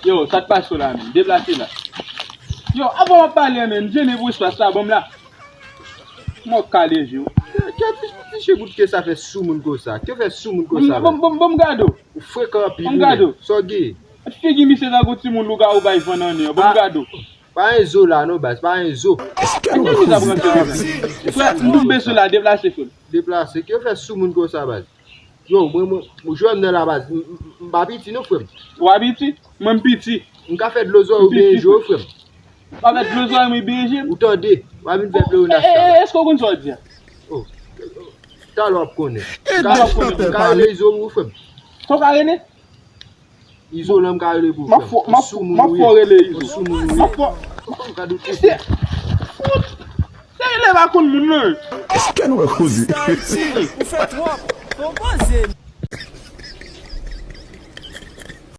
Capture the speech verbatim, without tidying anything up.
Yo, sa k pase w la menm? Deplase la. Yo, avan w ap pale menm, jennen pou espas la, ban m la. Mò kale je w. Kèt ti, ti, ti chegou ke sa fè sou moun konsa? Ke fè sou moun konsa? Ban m, ban m, ban m gade w. Ou frekan anpil. Ban m gade w. Sa w gen? Figi misye tankou timoun lougawou bay vann an nen an. Ban m gade w. Pa gen zo la non baz, pa gen zo. Kèt ti misye ap rantre. Frè, m tonbe sou la, deplase frè m. Deplase? Ke fè sou moun konsa baz? Yo, mwen, mwen, mwen jwenn nan la baz. M, m, m pa piti non frè m. Ou pa piti? Mwen m piti. M ka fè dlo zòrèy ou benyen je w frè m. Ou pa fè dlo zòrèy mwen benyen je m? Ou tande? Ou pa vin fè dlo yo nasta. Èske w konn sa w di a? Oh. Talè w ap konnen. M ka rele Izo pou ou frè m. Sa w ka rele? Izo lan m ka rele pou ou frè m. M ap fò, m ap fò rele Izo. M ap fò. Misye fout. Se elèv a konn moun nan. Kèt nou wè koze. Ou fè twòp. Fò poze.